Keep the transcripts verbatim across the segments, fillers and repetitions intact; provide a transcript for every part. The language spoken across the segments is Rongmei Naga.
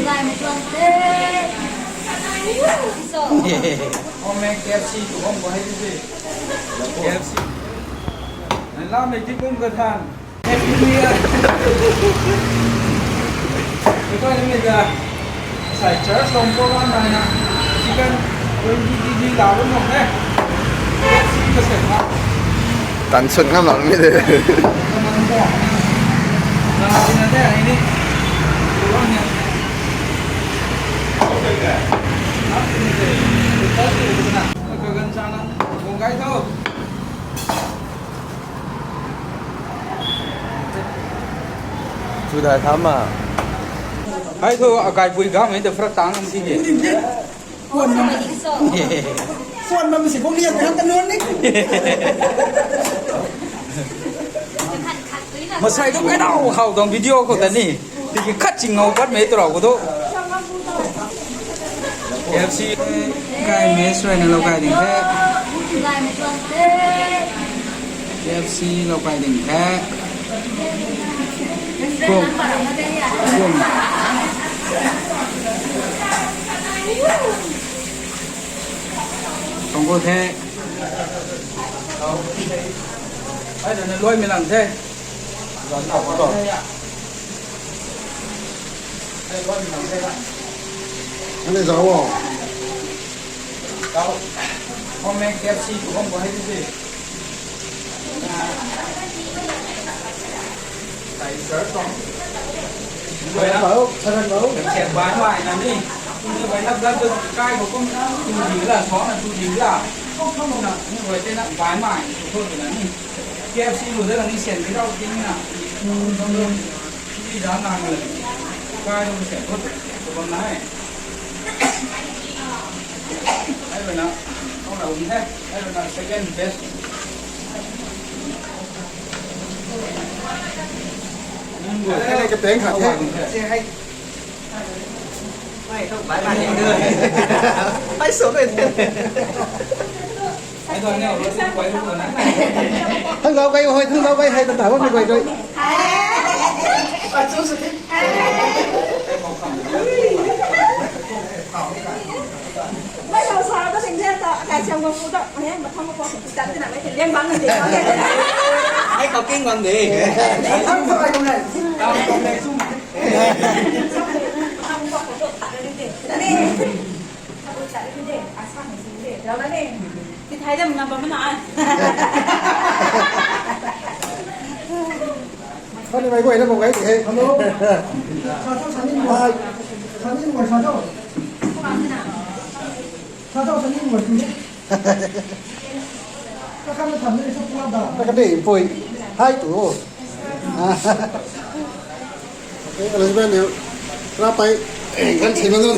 Home K F C tu home ko hai di se. K F C. Nai la mei di kum ka than. Happy New Year. Koi ni mei ga. Sai church lom program nai na. Chicken twenty K G la lou mo ne. K F C ka se ma. Tan sun ngam lam mi de. Kaman bo. Na di na de ai ni. Program ni. Chu dai tham ma. Hai thu akai pui gam hei de frak tang si de. Phone number, phone number si kong ni yang kan kan ni. Masai tu kai nau hau dong video khou ta ni. Tiki khat ching ngau pat mei tu rau khou tu. K F C kai mei sui na lou kai ding the. K F C lou kai ding the. Kum. Kum. Tong ko the. Ai, na loi mi lang the. Ani zao. Tau. Home K F C tu home ko hai di se. Sai sir tong. Hello, hello. Sian bai mai na ni. Ni bai lap lap tu kai ko kum tu ding la, so na tu ding la. Kong kong na ni bai te na bai mai tu tu na ni. K F C lu de la ni sian ni rau ding na. Ni da na na. Kai lu sian tu tu bam na hai. Ai bana. Kong na um hai. Ai bana second best. Ai, ka teng khat the. Ai, so kai. Thang zau kai hoi, thang zau kai hai ta ta hoi kai doi. Ai, kau king bang de. Ti thai dam na bam na. Kani mai guay na bam guay di he. Hello. Sa chau sa ni mo. Hai. Sa ni mo sa chau. Sa chau sa ni mo. Ka kan na tham ni sa pula da. Ka kan ni pui. Hai tu. Okay, Elizabeth ni. Rapai. Kan si ma nu.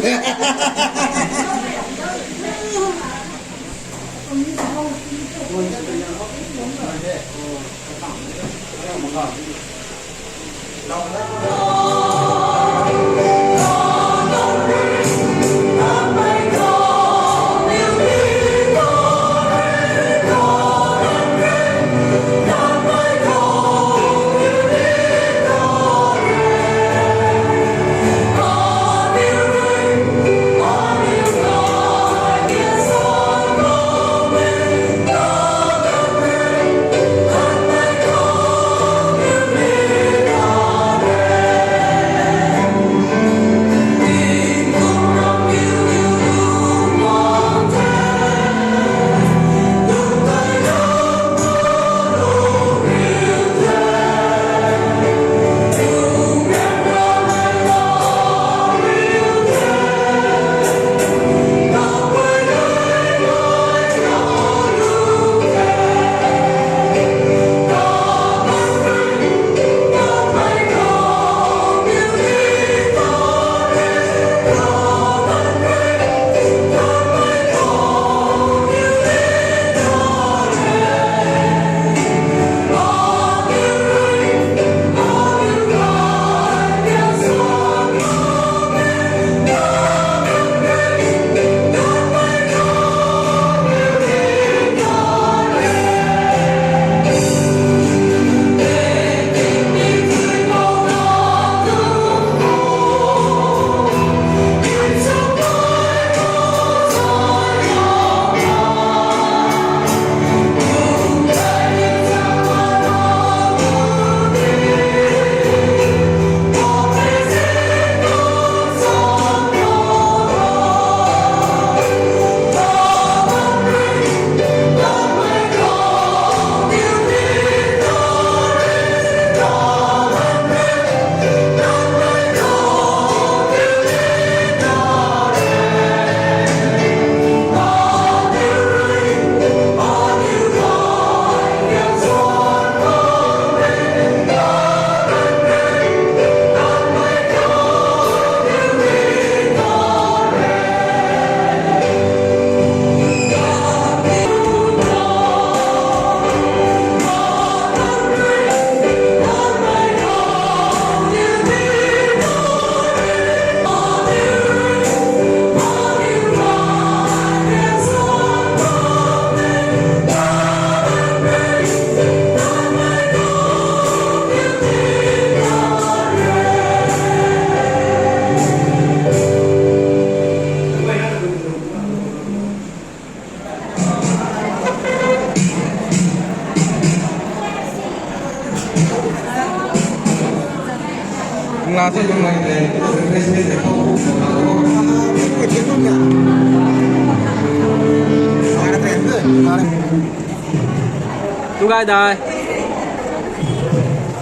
Tu gay dai.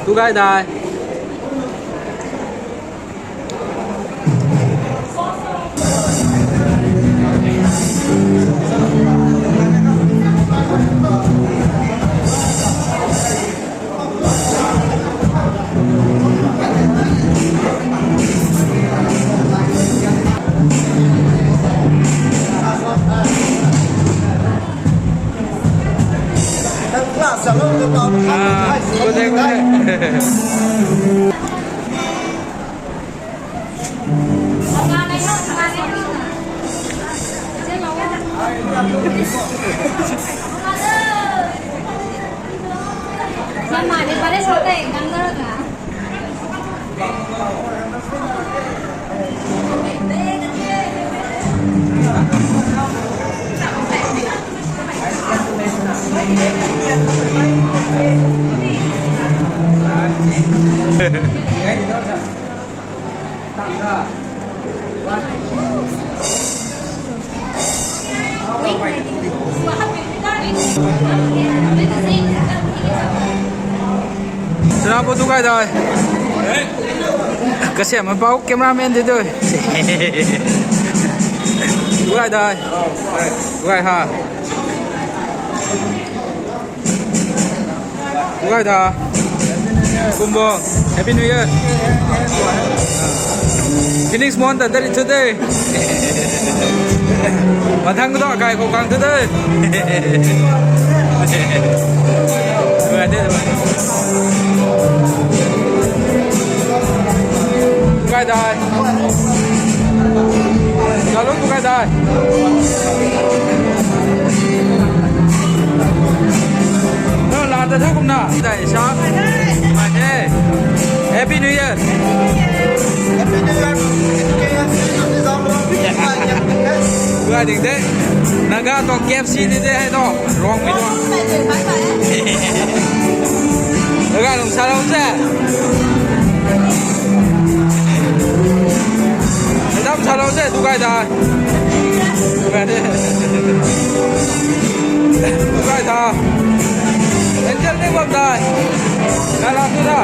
Tu gay dai. Sinapu tu gay dai. Kasiam pau cameraman de tu. Tu gay dai. Tu gay ha. Guay ta. Kumbo. Happy New Year. Phoenix Mon ta dari chu de. Mathang tu kai khou kang chu de. Guay de. Guay ta. Zalung tu kai dai. No, la ta thu kumna. Dai sa. Mai the. Happy New Year. Guay ding de. Naga tuang K F C ni de hei tu. Ruangmei tuang. Naga tuang salou se. Dam salou se, tu kai ta. Tu kai ta. Angel ni bam ta. Nala tu ta.